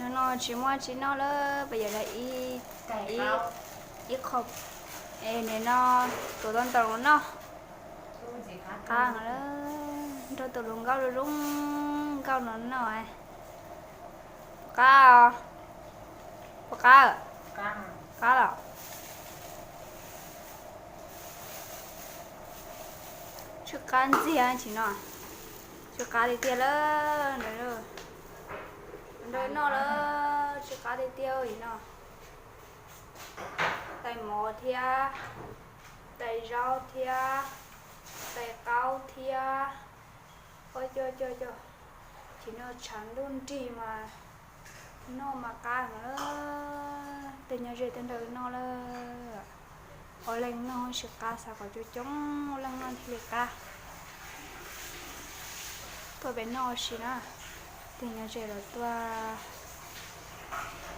No tsis muaj tsis noj lawm, peb yuav daig ib, ib qho, es nim no tuav tau ntau los noj. Qab lawm, nrog tus hluas nkauj zoo zoo nkauj no noj. Puas qab? Puas qab? Qab los? Tsw qab ntxiag tsis no, tsw qab tiag tiag lawm. Nrog noj lawm, tsw qab tiag tiag li no. Tais mov thiab, tais zaub thiab, tais qaub thiab. Ua cov cov cov, tsis no tshav ntuj nrig mas noj mas qab heev lawm. Tej nyob ze tej nrog noj lawm. Ua leej noj tsis qab, xav kom coob coob leej noj thiaj li qab. Tuaj pem noj ua si na, tej nyob ze los tuaj.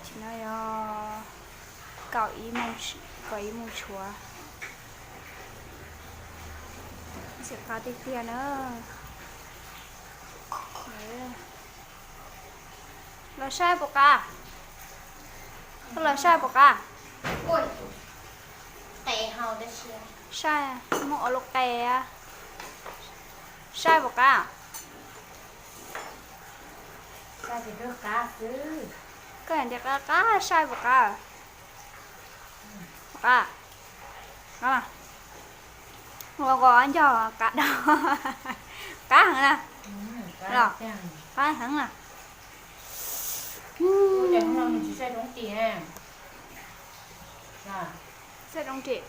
Tsis no yog kaum ib moos, kaum ib moos tshuav. Ntxim qab tiag tiag na. Los saib puas qab? Koj los saib puas qab? Saib muaj ua lub qe, saib puas qab? Koj tias qab qab, saib puas qab? Puas qab? Ua kos ncog qab dau. Qab heev na. Qab heev na. Saib roob ris.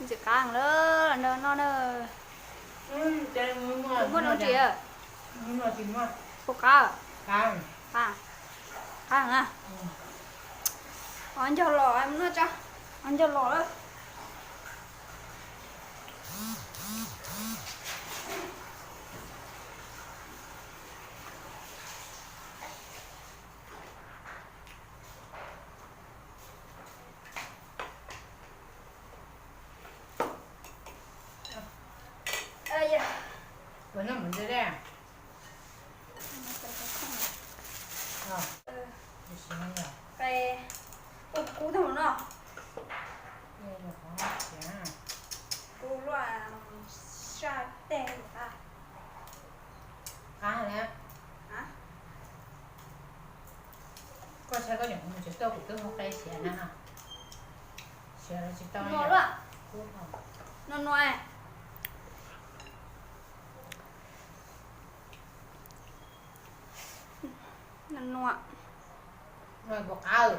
Ntxim qab lawm, nrog noj na. Muaj roob ris. Puas qab? Qab na. Os, ncog los, mus noj tso. Os, ncog los lawm. Qe, ua kub tag no. Kub luaj, saj teg. Qab na. Koj saib koj nyuam qhuav mus tsev tuaj kuv twb muab qe siav na. Siav los tsis tau. Kub no. Nua, nua. Nua puas qab?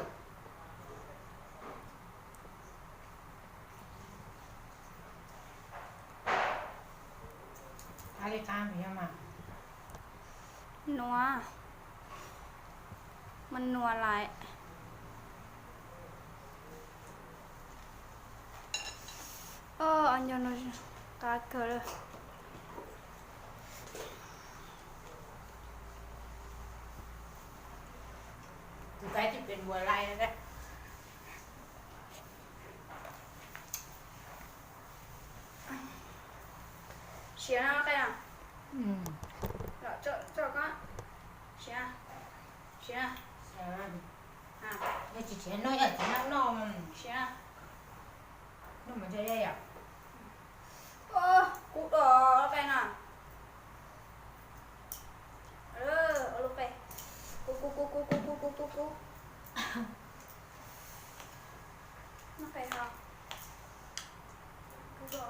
Qab li qab mas. Nua, mas nua lawm. Os, ncog no qab kawg lawm. Tus qaib twb pem npua lais. Siav no qe no. Siav, siav. Nws tsis siav no yog tsis noj noj. Siav. Noj mas ntshe yog. Kub dua qe no. Ua lub qe. Kub, kub, kub, kub, kub, kub, kub, kub. Noj qe ho. Kub dua,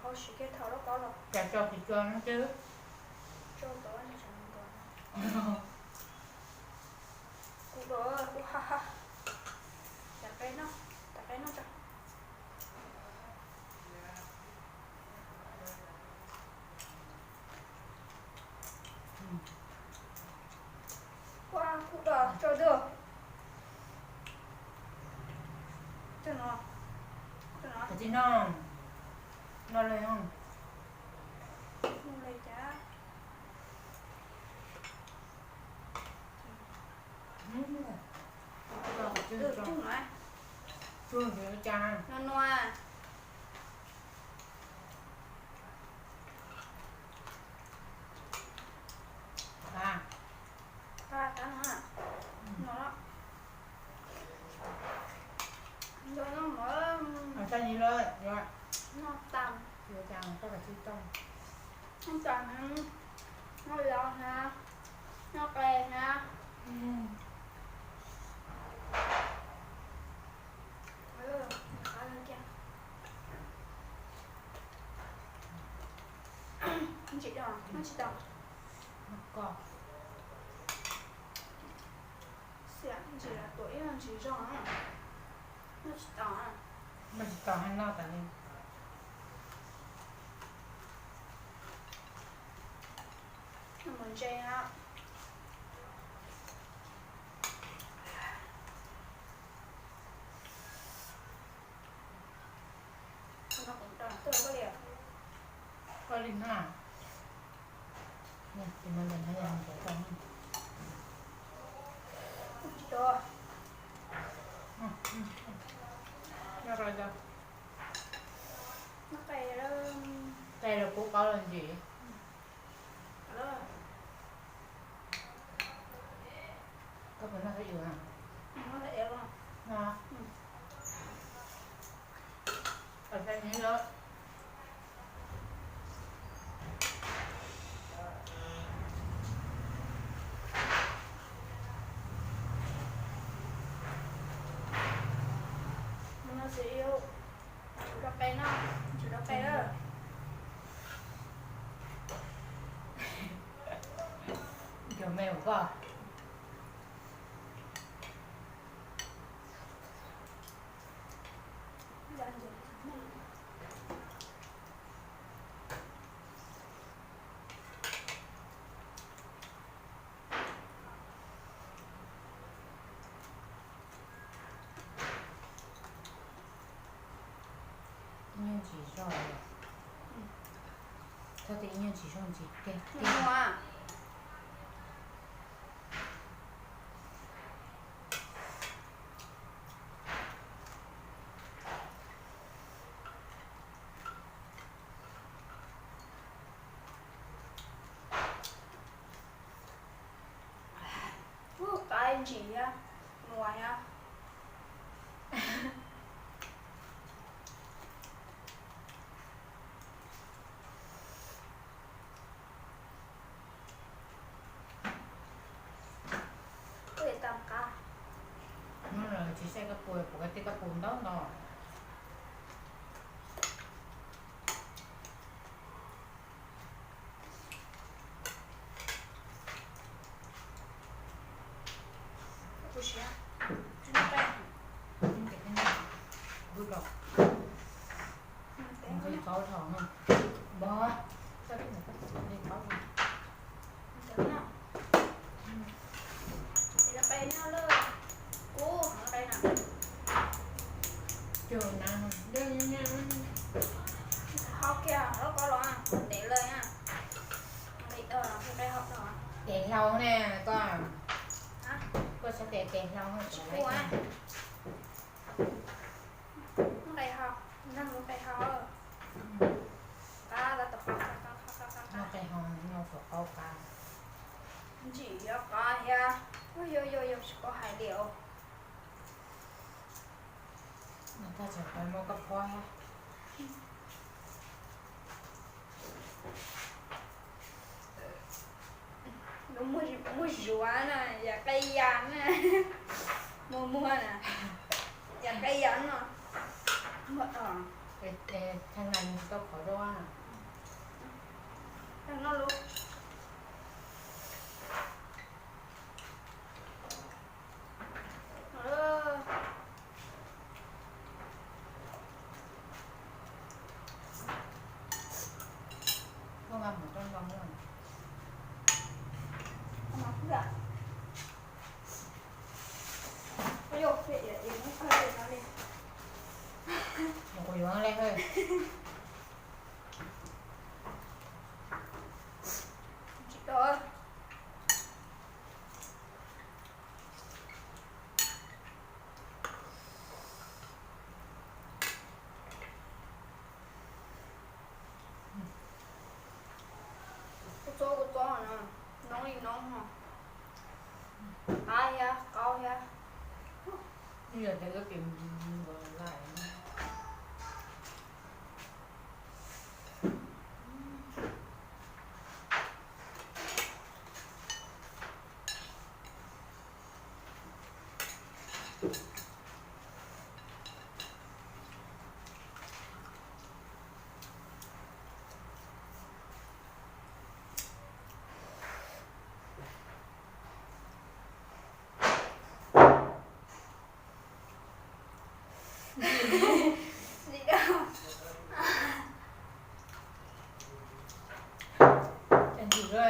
hau siav kiag thaum lub qab los. Cas tso tsis tso no xwb. Tso tod. Kub dua, kub ha ha. Tav qe noj, tav qe noj tso. Ua kub dua tso dua. Cov tib no, no lawm. Mus li cas? Nua nua. Qab, qab Noj los hab, noj qe hab. Tsis tau, noj tsis tau. Xiam ntsis los tuam ib ntsis zog, noj tsis tau. Noj tsis tau hab noj tas li. Noj mus ntse na. Koj li na. Tes mas ntawm no yog ntawm tau. Noj qe, qe los kub qaub los ntsis. Koj puas noj khaub ncaws na? Mus no xwb, tsum rau qe no, tsum rau qe lawm. Cov me ua koj. Ib nyuag ntsis zog, thov tias ib nyuag ntsis zog ntsis tiag tiag. Ub, qab ntsis thiab, nuav thiab. Hnub no tsis saib koj pua, puas koj tij koj pua ntau ntau. Kuv siab, kuv siab. Nqaij qaub dhau no. Npog, koj tij ntawm koj tij nqaij qaub no. Tes no, tes no qe no lawm. Ub, no qe na. Cog na, dej nyab nyab. Hau kiag lub koj los, tes lawm na. Li tau, qe hau no. Tes hlau ne koj. Koj sab tes, tes hlau. Tsis pub. Nqe hau, nqe hau. Qab tab tom qab, qab, qab, qab, qab, qab. Noj qe hau, noj tus qaub qab. Ntsim yuav qab thiab. Ua yuav yuav yuav tsis paub hais li os. Noj tag tseem pab muab koj phob thiab. Muaj zuav na, yam qe yas na. Muag muag na, yam qe yas no. Muag, thaj na tsis tau qhov rau. Tag no lub. Koj nqa mus rau nroo na. Mus kuv yuav le hawm. Tsis tau. Kuv txob kuv txob no, noob li noob no. Qab thiab qaub thiab. Ib yam tias lub pim nkaus lais. Ntsim dua. Ntsim dua.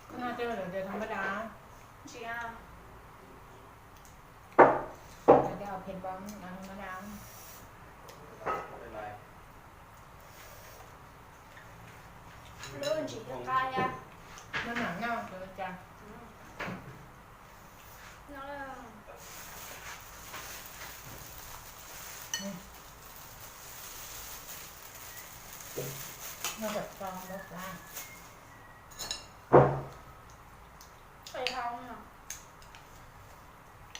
Koj noj tej lawm tias thov npaj dab. Ntsim a. Lawv tias phem npau thov npaj dab. Lub ntsim thiab qab thiab. Noj mam noj, cas. Noj kom tso npau suav. Qe hau no.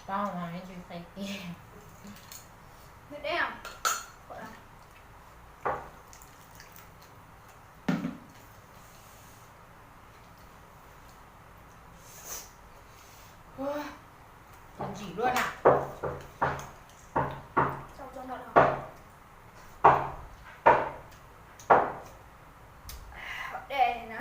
Tau mas tsis qe kiag. Nws deb. Ntsim dua na. Dej no.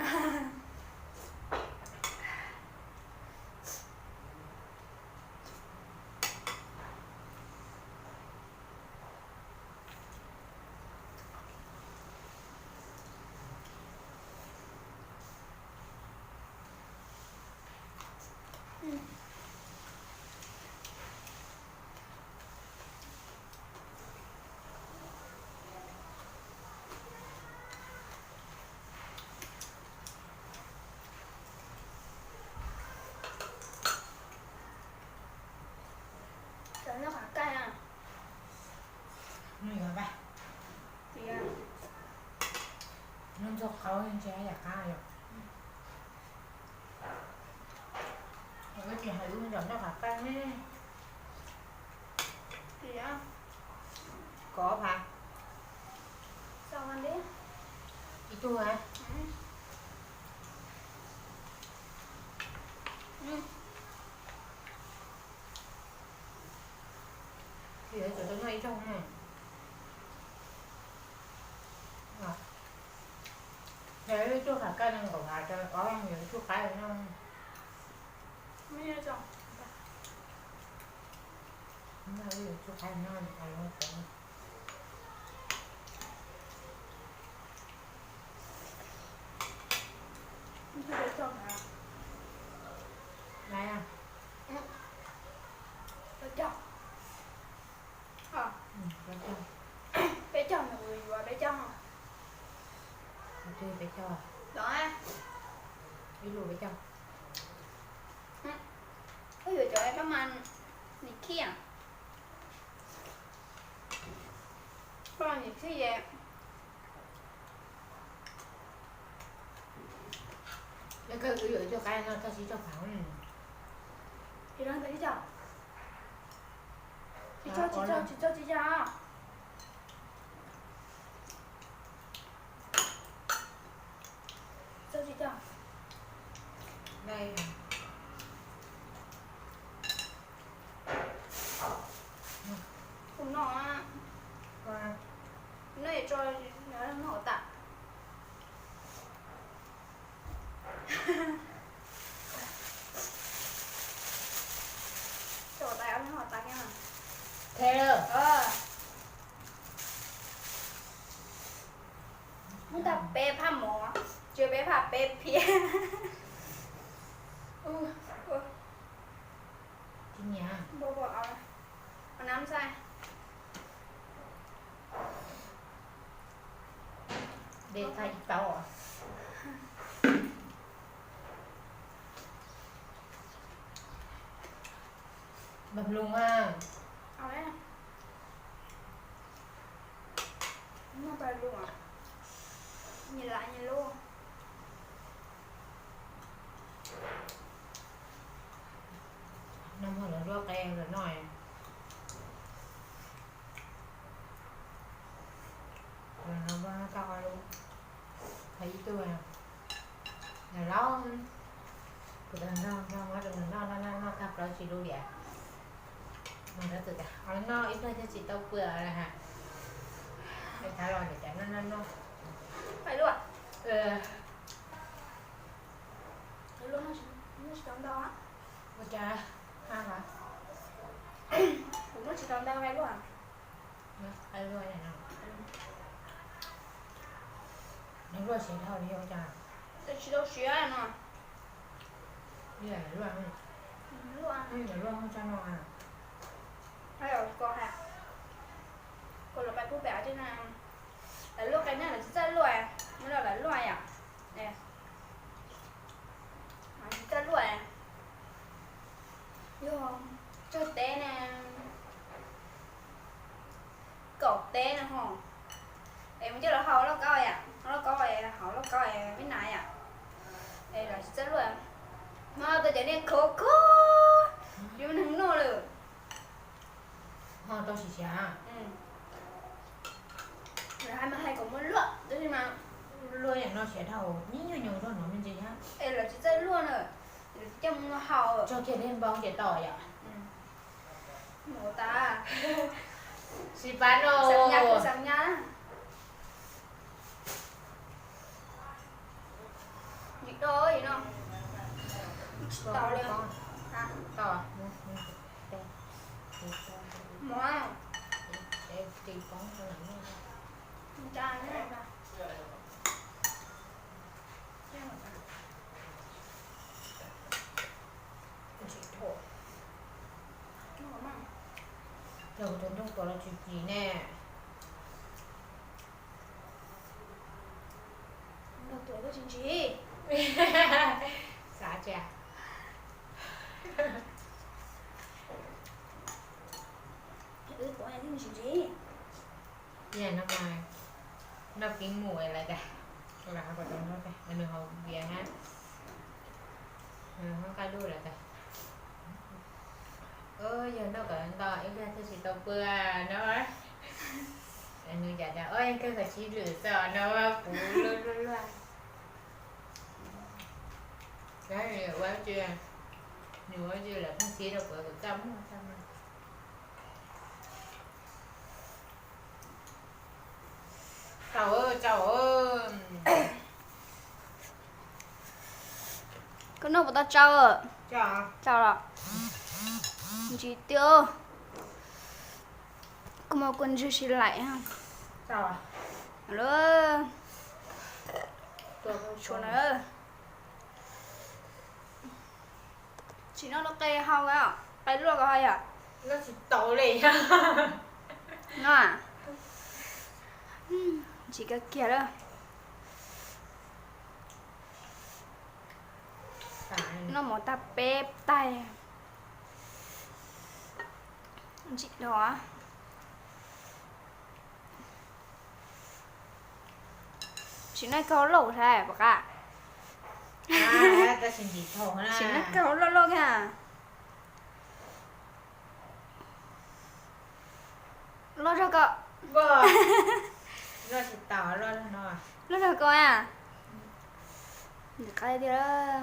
Cov nyob qhov kaj na. Nws yuav vaj. Tias nws ntxuag qhauv ntsia yam qab yom. Ib tsis hais lub nram noj qhov kaj ne. Tias kov phav. Ib tug a. Yuav tsum tau noj ib rooj na. Yog ib tug qhov kaj nees nkaum hav, rau ob leeg yuav ib tug qaib no. Yuav ib tug qaib no. Peb caug. Peb caug, nws kuv yuav peb caug. Peb caug. Los, ib lub peb caug. Wb yuav cov pab mas nim khib. Pab mas nim khib es. Koj yuav ib tug qaib no koj tsis tso phav. Tsis tso, tsis tso, tsis tso, tsis tso. Tsis tso, tsis tso. Kuv no, no es tso, no hauv tas. Tso tas, no hauv tas kiag. Thiab. Muab tag peb phaj mov, tsuas peb phaj peb phiab. Tsis nyiam. Npau npau, ua nam xai. Dej tag ib tau. Npam loo a. Noj npam loo, nyias lam nyias lub. Noj mov lawv luaj qe lawv noj. Lawv noj tau ob lub, qhov ib tug lawv laub. Kuv tau nrog nrog muab rau nws noj, noj noj noj tag plaub tsib lub diam. Noj ib pliag thiaj tsis tau pw ha. Es thav los niam cas noj noj noj. Ua cas, a, Luaj no, luaj siav dhau li ua cas? Tsis tau siav no. Luaj, luaj tso no. Ko lawv pais pub pem tij na, lawv luaj qe na, lawv tsis txawj luaj, muab los lawv luaj yom. Tsis txawj luaj, yog tsawg teb ne, kaum teb no ho. Es mus coj los hau lauj kaub yom, hau lauj kaub, hau lauj kaub me nas yom. Es lawv tsis txawj luaj, hmo tau cov niag khov kho, yus neeg noj lawm. Ho tau siav siav. Lawv hais mas hais kom muab luaj, tab sis mas luaj yam no siav dhau, nyuaj nyuaj nrog no me ntsis thiab. Es lawv tsis txawj luaj na, lawv coj mus hau. Tso kiag dej npau ces tau yom. Mus tas. Sib pab no. Xav nyab, xav nyab. Ntsim do no. Tsis tau li. Mov. Yog kuv tus nroog tuav los tsis kim ne. Nroog tuav tuaj tsis ntsim. Xav tias wb tuav tsis ntsim. Yam no mas noj keeb mus lawm tas, los ho kom tau noj tas, nws ho viav hab, nws ho nqaij duj lawm tas. Yog noj kom ntau ib pliag thiaj tsis tau pw no. Nws cas tias, o, kawg kom sib lwm xwb no, puv luaj luaj luaj. Nws ua tsis lawm pheej sib rau kuv, kuv txaj muag txaj muag. Tau, tau. Koj noj puas tau tsau? Tsau los? Ntsis twb, koj muaj kua ntswg tsis laim. Lawm. Tsis noj lub qe hau, qe luaj ko hau yom? Noj tsis tau li. Noj, ntsim kawg kiag lawm. Noj mov tag peb taig. Ntsim dhau. Tsis noj kaug loj thiab puas qab? Tsis noj kaug loj loj thiab. Loj zog ko. Loj zog ko a. Nws qab tiag.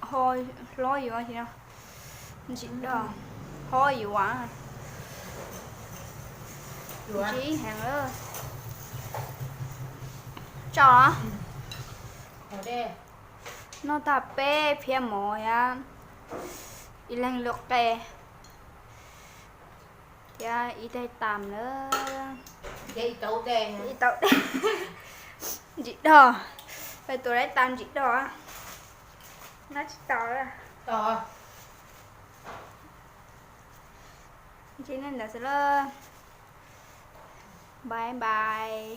Ho hlob yuav, ntsim dog, ho yuav. Ntsim heev lawm. Tso. Noj tag peb phiab mov thiab ib leeg lub qe thiab ib daig tas lawm. Ib tau ntsim dog, peb tuav ib tas ntsim dog. Noj tsis tau. Ntsib nej ntawd xwb lawm. Bye bye.